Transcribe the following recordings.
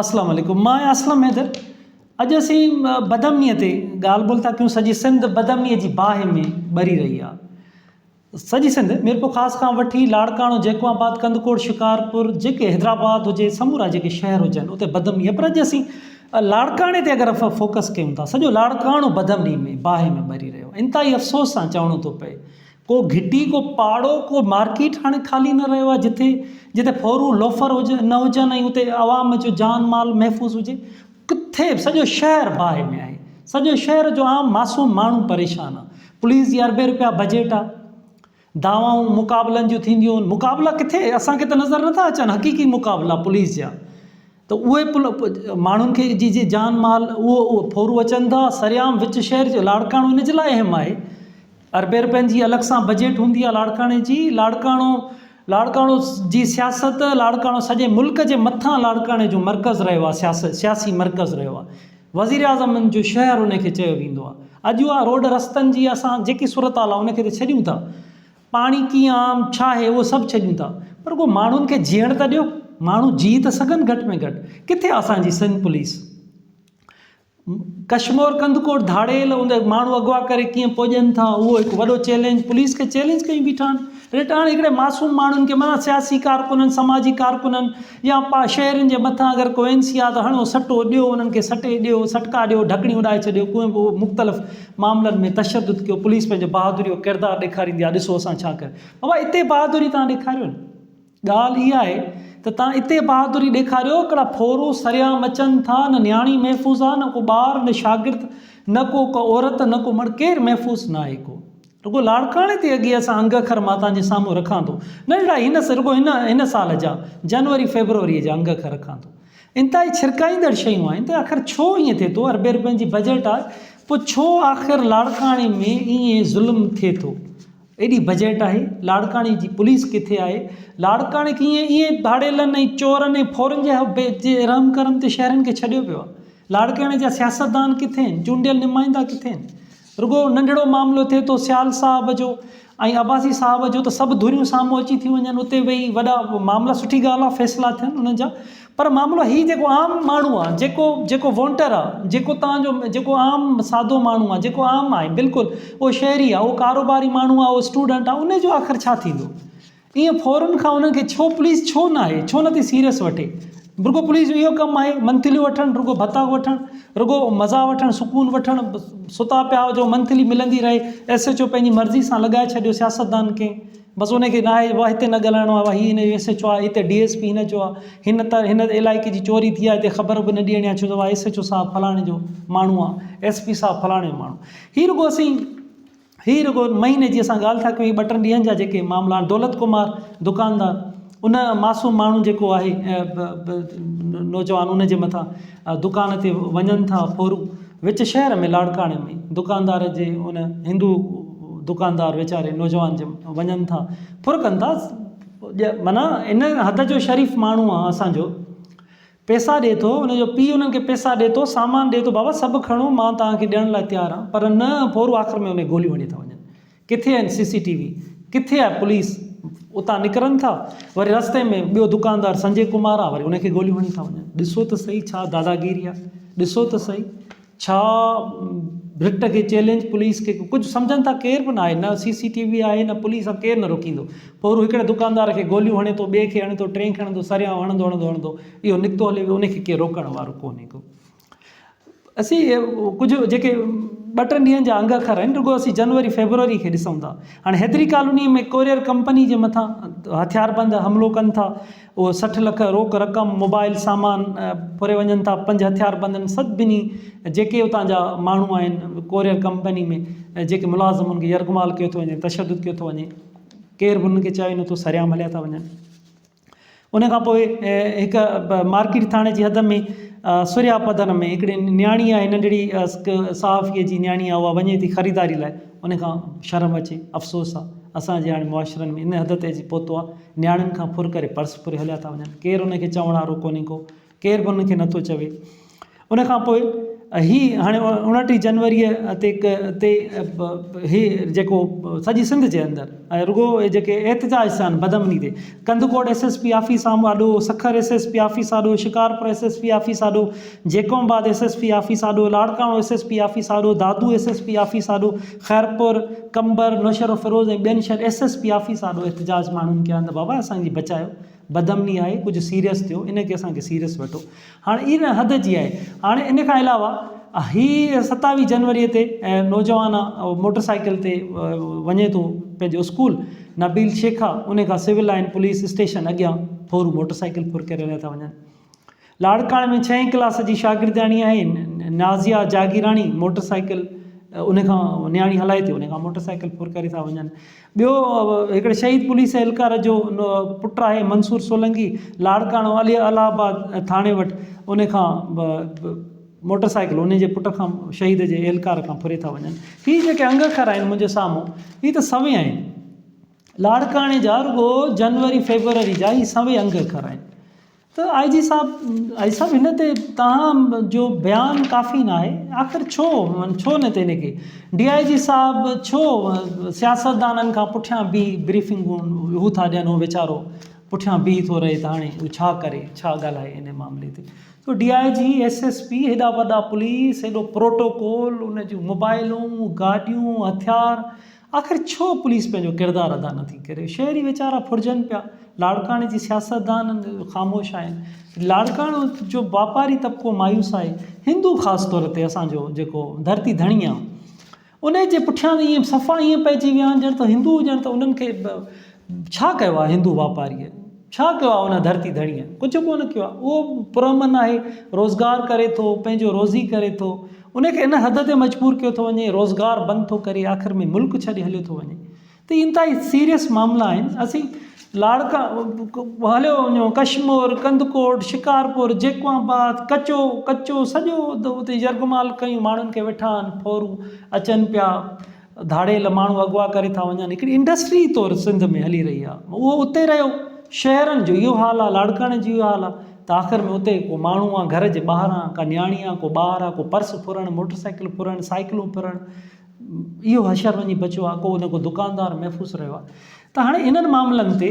اسلام عليڪم مان آهيان اسلم حيدر اڄ اسين بدامني تي ڳالهه ٻولهه ٿا ڪيون سڄي سنڌ بدامني جي باهه ۾ ٻري رهي آهي سڄي سنڌ ميرپورخاص کان وٺي لاڙڪاڻو جيڪب آباد ڪنڌڪوٽ شڪارپور جيڪي حيدرآباد هجي سمورا جيڪي شهر هجن اتي بدامني آهي پر اڄ اسين لاڙڪاڻي تي اگر فوڪس ڪيون ٿا سڄو لاڙڪاڻو بدامني ۾ باهه ۾ ٻري رهيو انتهائي افسوس سان چوڻو ٿو پئي ڪو گهٽي، ڪو پاڙو، ڪو مارڪيٽ هاڻي خالي نه رهيو آهي جتي جتي ڦورو لوفر هجن نه هجن ۽ اتي عوام جو جان مال محفوظ هجي. ڪٿي به سڄو شهر باهه ۾ آهي. سڄو شهر جو عام معصوم ماڻهو پريشان آهي. پوليس جي اربين روپيا بجيٽ آهي. دعوائون مقابلن جون ٿينديون آهن. مقابلا ڪٿي اسان کي ته نظر نٿا اچن حقيقي مقابلا پوليس جا. ته اهي پل ماڻهن کي جي جي جان مال اهو اهو ڦورو اچن ٿا سرعام وچ شهر جو لاڙڪاڻو ان جي لاء اهم آهي اربين روپين جي الڳ سان بجيٽ هوندي آهي لاڙڪاڻي جي لاڙڪاڻو لاڙڪاڻو جي سياست لاڙڪاڻو سڄي ملڪ جي مٿان لاڙڪاڻي جو مرڪز رهيو آهي سياست سياسي مرڪز رهيو آهي وزير اعظم جو شهر ان کي چيو ويندو آهي اڄ اها روڊ رستن جي اسان جيڪي صورتحال آهي ان کي ته ڇڏيون ٿا پاڻي ڪيئن عام ڇا آهي اهو سڀ ڇڏيون ٿا پر رڳو ماڻهن کي جيئڻ ته ڏيو ماڻهو جي ته سگهن گهٽ ۾ گهٽ ڪٿي آ اسان جي سنڌ پوليس ڪشمور ڪنڌڪوٽ ڌاڙيل ان ماڻهو اغوا ڪري ڪيئن پوڄن ٿا اهو هڪ وڏو چئلينج پوليس کي چئلينج ڪيون بيٺا آهن ريٽ هاڻي هڪڙي معصوم ماڻهن کي معنيٰ سياسي ڪارڪنن سماجي ڪارڪنن يا پا شهرين جي مٿان اگر ڪو اين سي آ ته هڻو سٽو ڏيو انهن کي سٽي ڏيو سٽڪا ڏيو ڍڪڻي اڏائي ڇڏيو ڪوئي به مختلف معاملن ۾ تشدد ڪيو پوليس پنهنجو بهادري جو ڪردار ڏيکاريندي آهي ڏسو اسان ڇا ڪيو بابا اتي بهادري تان ڏيکاريو نه ڳالهه اها آهي ته تان اتي بهادري ڏيکاريو ڪڙا ڦورو سريام اچن ٿا نه نياڻي محفوظ آ نه ڪو ٻار نه شاگرد نه ڪو ڪا عورت نه ڪو مرد ڪير محفوظ نه آهي ڪو رڳو لاڙڪاڻي تي اڳي اسان انگ اکر مان تان جي سامهون رکان ٿو ننڍڙا هن رڳو هن هن سال جا جنوري فيبروري جا انگ اکر رکان ٿو انتهائي ڇرڪائيندڙ شيون آهن ته آخر ڇو ائين ٿئي ٿو، اربين روپين جي بجيٽ آهي پوء ڇو آخر لاڙڪاڻي ۾ ائين ظلم ٿئي ٿو، ايڏي بجيٽ آهي، لاڙڪاڻي جي پوليس ڪٿي آهي، لاڙڪاڻي کي ائين ائين ڌاڙيلن ۽ چورن ۽ ڦورن جي رحم ڪرم تي شهرين کي ڇڏيو پيو آهي، لاڙڪاڻي جا سياستدان ڪٿي آهن، چونڊيل نمائندا ڪٿي آهن. رڳو ننڍڙو معاملو ٿئي ٿو سيال صاحب جو ۽ عباسي صاحب جو ته سڀ ڌريون سامهون اچي ٿيون وڃن اتي ويهي وڏا معاملا سٺي ڳالهه آهي فيصلا ٿين انهن جا پر معاملو هي جيڪو عام ماڻهو آهي جيڪو جيڪو وونٽر آهي جيڪو تان جو جيڪو عام سادو ماڻهو آهي جيڪو عام آهي بلڪل اهو شهري آهي اهو ڪاروباري ماڻهو آهي اهو اسٽوڊنٽ آهي ان جو آخر ڇا ٿيندو ايئن ڦورن کان انهن کي ڇو پوليس ڇو ناهي ڇو نٿي سيريس وٺي رڳو پوليس جو اهو ڪم آهي منٿليون وٺڻ رڳو ڀتا وٺڻ رڳو مزا وٺڻ سڪون وٺڻ ستا پيا هجو منٿلي ملندي رهي ايس ايڇ او پنهنجي مرضي سان لڳائي ڇڏيو سياستدان ڪنهن بس ان کي ناهي واهه هتي نه ڳالهائڻو آهي واهه هي هن جو ايس ايڇ او آهي هتي ڊي ايس پي هن جو آهي هن ته هن علائقي جي چوري ٿي آهي هتي خبر به نه ڏيڻي آهي ڇو ته واهه ايس ايڇ او صاحب فلاڻي جو ماڻهو آهي ايس پي صاحب فلاڻي جو ماڻهو هي رڳو اسين هي رڳو مهيني جي اسان ڳالهه ٿا ڪيون هي ٻه ٽن ڏينهن جا جيڪي معاملا آهن دولت ڪمار دڪاندار ان معصوم ماڻهو جيڪو آهي نوجوان ان جي مٿان دڪان تي وڃن ٿا ڦورو وچ شهر ۾ لاڙڪاڻي ۾ دڪاندار جي ان هندو دڪاندار ويچاري نوجوان جي وڃن ٿا ڦر ڪن ٿا معنيٰ ان حد جو شريف ماڻهو آهي اسانجو پئسا ڏي ٿو، ان جو پيء انهن کي پئسا ڏي ٿو، سامان ڏي ٿو، بابا سڀ کڻو، مان توهان کي ڏيڻ لاء تيار آهيان، پر نه ڦورو آخر ۾ ان کي گوليون هڻي ٿا وڃن. ڪٿي آهن سي سي ٽي وي، ڪٿي آهي پوليس، اتان نڪرن ٿا، وري رستي ۾ ٻيو دڪاندار سنجي ڪمار آهي، وري ان کي گوليون هڻي ٿا وڃن. ڏسو ته سهي ڇا داداگيري آهي، ڏسو ته سهي. ڇا رٽ کي چئلينج پوليس کي ڪجهه سمجهن ٿا ڪير به ناهي نه سي سي ٽي وي آهي نه پوليس آهي ڪير نه روڪيندو پورو هڪڙي دڪاندار کي گوليون هڻي ٿو ٻئي کي هڻي ٿو ٽئين کي هڻندو سريان هڻندو هڻندو هڻندو اهو نڪتو هلي ويو ان کي ڪير روڪڻ وارو ڪونهي ڪو اسين ڪجهه جيڪي ٻه ٽن ڏينهن جا انگ اکر آهن رڳو اسين جنوري فيبروري کي ڏسون ٿا هاڻي حيدري ڪالوني ۾ ڪوريئر ڪمپني جي مٿان هٿياربند حملو ڪن ٿا اهو 60 لک روڪ رقم، موبائل سامان ڦري وڃن ٿا، پنج هٿياربندن سڀني جيڪي اتان جا ماڻهو آهن ڪوريئر ڪمپني ۾ جيڪي ملازم انهن کي يرغمال ڪيو ٿو وڃي تشدد ڪيو ٿو وڃي ڪير به انهن کي چوي نٿو سرعام هليا ٿا وڃن ان کان پوء هڪ مارڪيٽ ٿاڻي جي حد ۾ سريا پدر ۾ هڪڙي نياڻي آهي ننڍڙي صحافي جي نياڻي آهي اها وڃي ٿي خريداري لاء ان کان شرم اچي افسوس آهي اسان جي هاڻي معاشرن ۾ ان حد تي اچي پهتو آهي نياڻين کان ڦر ڪري پرس ڦري هليا ٿا وڃن. ڪير ان کي چوڻ وارو ڪونهي ڪو. ڪير به انهن کي نٿو چوي. ان کان پوء. هي هاڻي 29 جنوريء تي تي هي جيڪو سڄي سنڌ جي اندر ۽ رڳو جيڪي احتجاج ٿيا آهن بدامني تي Kandhkot S S P office سامهون آڏو، Sukkur S S P office آڏو، Shikarpur S S P office آڏو، Jacobabad S S P office آڏو، Larkana S S P office آڏو، Dadu S S P office آڏو، خيرپور، قمبر، نوشهروفيروز ۽ ٻين شهر ايس ايس پي آفيس آڏو احتجاج ماڻهن ڪيا آهن ته بابا اسان جي بچايو بدامني آهي ڪجهه سيريس ٿيو ان کي اسان کي سيريس وٺو هاڻي ان حد جي آهي هاڻي ان کان علاوه هي 27 جنوري تي نوجوان موٽر سائيڪل تي وڃي ٿو پنهنجو اسڪول نبيل شيخ آ ان کان سول لائن پوليس اسٽيشن اڳيان ڦورو موٽر سائيڪل ڦر ڪري هليا ٿا وڃن لاڙڪاڻي ۾ ڇهين ڪلاس جي شاگردياڻي آهي نازيا جاگيراڻي موٽر سائيڪل ان کان نياڻي هلائي ٿي ان کان موٽر سائيڪل ڦر ڪري ٿا وڃن ٻيو هڪڙي شهيد پوليس اهلڪار جو پٽ آهي منصور سولنگي لاڙڪاڻو علي الله آباد ٿاڻي وٽ ان کان موٽر سائيڪل ان جي پٽ کان شهيد جي اهلڪار کان ڦري ٿا وڃن. هي جيڪي انگ اکر آهن منهنجي سامهون هي ته سوين آهن. لاڙڪاڻي جا رڳو جنوري فيبروري جا هي سوين انگ اکر آهن. ته آء جي صاحب آء جي صاحب هن تي توهان جو بيان ڪافي ناهي آخر ڇو ڇو نه ته هن کي ڊي I جي صاحب ڇو سياستدانن کان پٺيان بيهي بريفنگون هو ٿا ڏين هو ويچارو پٺيان بيهي ٿو رهي ته هاڻي هو ڇا ڪري ڇا ڳالهائي ان معاملي تي. سو D I G, S S P, هيڏا وڏا پوليس، هيڏو پروٽوڪول، ان جون موبائلون، گاڏيون، هٿيار، آخر ڇو پوليس پنهنجو ڪردار ادا نٿي ڪري؟ شهري ويچارا ڦرجن پيا، لاڙڪاڻي جي سياستدان خاموش آهن، لاڙڪاڻو جو واپاري طبقو مايوس آهي، هندو خاص طور تي اسان جو جيڪو ڌرتي ڌڻي آهي، انهيء جي پٺيان ائين صفا ائين پئجي ويا آهن ڄڻ ته هندو ڄڻ ته انهن کي ڇا ڪيو آهي هندو واپاريء ڇا ڪيو آهي ان ڌرتي ڌڻيء ڪجهه ڪونه ڪيو آهي اهو پرامن آهي روزگار ڪري ٿو پنهنجو روزي ڪري ٿو ان کي ان حد تي مجبور ڪيو ٿو وڃي روزگار بند ٿو ڪري آخر ۾ ملڪ ڇڏي هليو ٿو وڃي ته انتهائي سيريس معاملا آهن اسين لاڙڪا هليو وڃو ڪشمور ڪنڌڪوٽ شڪارپور جيڪو آباد ڪچو ڪچو سڄو اتي يرغمال ڪيون ماڻهن کي ويٺا آهن ڦورون اچن پيا ڌاڙيل ماڻهو اغوا ڪري ٿا وڃن هڪڙي انڊسٽري طور سنڌ ۾ هلي رهي آهي اهو اتي رهيو شهرن جو اهو حال آهي لاڙڪاڻي جو اهو حال آهي ته آخر ۾ اتي ڪو ماڻهو آهي گهر جي ٻاهران ڪا نياڻي آهي ڪو ٻار آهي ڪو پرس ڦرڻ موٽر سائيڪل ڦرڻ سائيڪلون ڦرڻ اهو حشر وڃي بچيو آهي ڪو نه ڪو دڪاندار محفوظ رهيو آهي ته هاڻي انهن معاملن تي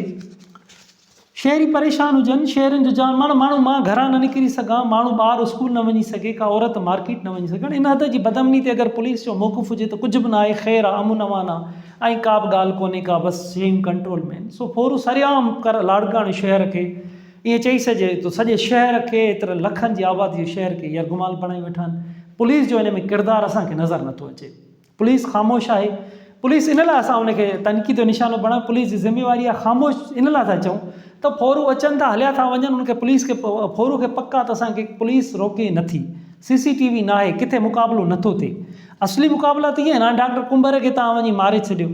شهري پريشان هجن شهرين جو جان ماڻهو ماڻهو مان گهران نه نڪري سگهان ماڻهو ٻار اسڪول نه وڃي سگهي ڪا عورت مارڪيٽ نه وڃي سگهي ان حد جي بدامني تي اگر پوليس جو موقف هجي ته ڪجهه به نه آهي خير آهي امن امان آهي ۽ ڪا به ڳالهه ڪونهي ڪا بس شيون ڪنٽرول ۾ آهن سو ڦورو سرعام ڪر لاڙڪاڻي شهر کي ائين چئي سگهجي ٿو سڄي شهر کي ايترن لکن جي آبادي جي شهر کي يرغمال بڻائي ويٺا آهن پوليس جو ان ۾ ڪردار اسان کي نظر نٿو اچي. پوليس خاموش آهي. پوليس ان لاء اسان ان کي تنقيد جو نشانو بڻايو پوليس جي ذميواري آهي خاموش ان لاء ٿا چئون ته ڦورو اچن ٿا هليا ٿا وڃن ان کي پوليس کي ڦورو کي پڪ آهي ته اسان کي پوليس روڪي نٿي سي سي ٽي وي ناهي ڪٿي مقابلو نٿو ٿئي اصلي مقابلا ته اهي آهن هاڻي ڊاڪٽر ڪنڀر کي توهان وڃي ماري ڇڏيو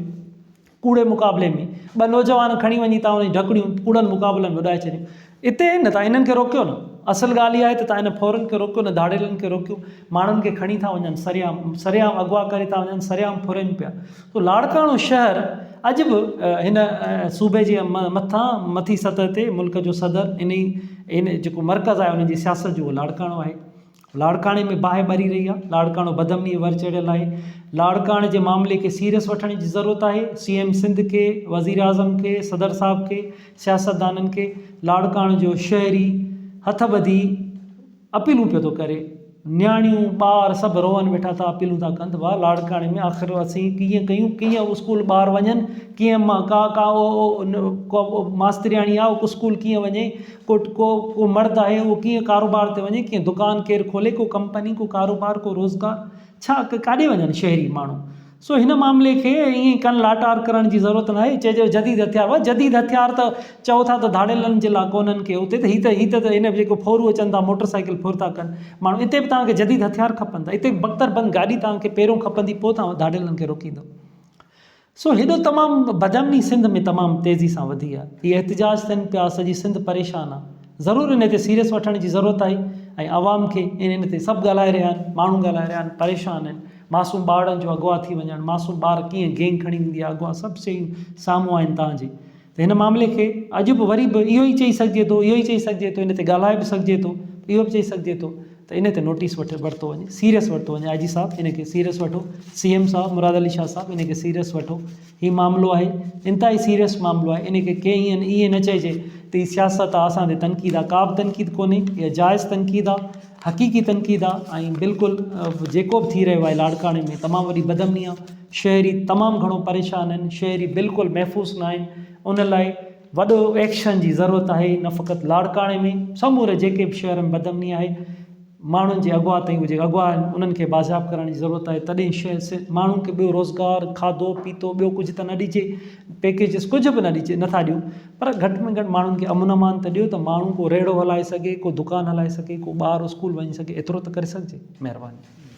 ڪوڙي مقابلي ۾ ٻه نوجوان کڻي وڃي تان انهن جون ڍڪڻيون ڪوڙن مقابلن ۾ اڏائي ڇڏيون. اتي نه تان انهن کي روڪيو نه. اصل ڳالهه اها آهي ته تان انهن ڦورن کي روڪيو نه ڌاڙيلن کي روڪيو. ماڻهن کي کڻي ٿا وڃن سرعام سرعام اغوا ڪري ٿا وڃن سرعام ڦرين پيا. سو لاڙڪاڻو شهر اڄ به هن صوبي جي مٿان مٿي سطح تي ملڪ جو صدر انهي ان جيڪو مرڪز آهي انهن جي سياست جو اهو لاڙڪاڻو آهي. لاڙڪاڻي ۾ باهه ٻري رهي آهي، لاڙڪاڻو بدامني ور چڙهيل آهي، لاڙڪاڻي جي معاملي کي سيريس وٺڻ جي ضرورت آهي، سي ايم سنڌ کي، وزيراعظم کي، صدر صاحب کي، سياستدانن کي لاڙڪاڻي جو شهري هٿ ٻڌي اپيلون پيو ٿو ڪري، نياڻيون ٻار سڀ روئن ويٺا ٿا اپيلون ٿا ڪن ته ڀاء لاڙڪاڻي ۾ آخر اسين ڪيئن ڪيون ڪيئن اسڪول ٻار وڃن ڪيئن ڪا ڪا ماسترياڻي آهي اسڪول ڪيئن وڃي ڪو ڪو ڪو مرد آهي اهو ڪيئن ڪاروبار تي وڃي ڪيئن دڪان ڪير کولي ڪو ڪمپني ڪو ڪاروبار ڪو روزگار ڇا ڪاڏي وڃن شهري ماڻهو سو هن معاملي کي ائين ڪن لاٽار ڪرڻ جي ضرورت ناهي چئجي جديد هٿيار واهه جديد هٿيار ته چئو ٿا ته ڌاڙيلن جي لاء ڪونهن ڪي اتي ته هي ته هي ته هن جيڪو ڦورو اچن ٿا موٽر سائيڪل ڦر ٿا ڪن ماڻهو اتي به توهان کي جديد هٿيار کپن ٿا اتي بڪتر بند گاڏي توهان کي پهريون کپندي پوء توهان ڌاڙيلن کي روڪيندو سو هيڏو تمام بدامني سنڌ ۾ تمام تيزي سان وڌي آ. هي احتجاج ٿين پيا سڄي سنڌ پريشان آ. ضرور انهي تي سيريس وٺڻ جي ضرورت آهي ۽ عوام کي ان تي سڀ ڳالهائي رهيا آهن ماڻهو ڳالهائي رهيا آهن پريشان آهن معصوم ٻارڙن جو اغوا ٿي وڃڻ معصوم ٻار ڪيئن گينگ کڻي ويندي آ اغوا سڀ شيون سامهون آهن توهان جي ته هن معاملي کي اڄ به وري به اهو ئي چئي سگهجي ٿو اهو ئي چئي سگهجي ٿو ان تي ڳالهائي به سگهجي ٿو اهو به چئي سگهجي ٿو. ته ان تي نوٽيس وٺي ورتو وڃي سيريس ورتو وڃي آء جي صاحب ان کي سيريس وٺو سي ايم صاحب مراد علي شاهه صاحب ان کي سيريس وٺو هي معاملو آهي انتهائي سيريس معاملو آهي ان کي ڪنهن ائين نه چئجي ته هي سياست آهي اسان تي تنقيد آهي ڪا به تنقيد ڪونهي اها جائز تنقيد آهي حقيقي تنقيد آهي ۽ بلڪل جيڪو به ٿي رهيو آهي لاڙڪاڻي ۾ تمام وڏي بدامني آهي شهري تمام گهڻو پريشان آهن شهري بلڪل محفوظ نه آهن ان لاء وڏو ايڪشن جي ضرورت آهي نه فقط لاڙڪاڻي ۾ سموري جيڪي به شهر ۾ بدامني آهي ماڻهن جي اغوا تائين جيڪي اغوا آهن انهن کي بازياب ڪرڻ جي ضرورت آهي تڏهن شهر ماڻهن کي ٻيو روزگار کاڌو پيتو ٻيو ڪجهه ته نه ڏجي پيڪيجز ڪجهه به نه ڏجي نٿا ڏيون پر گهٽ ۾ گهٽ ماڻهن کي امن امان ته ڏيو ته ماڻهو ڪو ريڙهو هلائي سگهي ڪو دڪان هلائي سگهي ڪو ٻار اسڪول وڃي سگهي ايترو ته ڪري سگهجي مهرباني.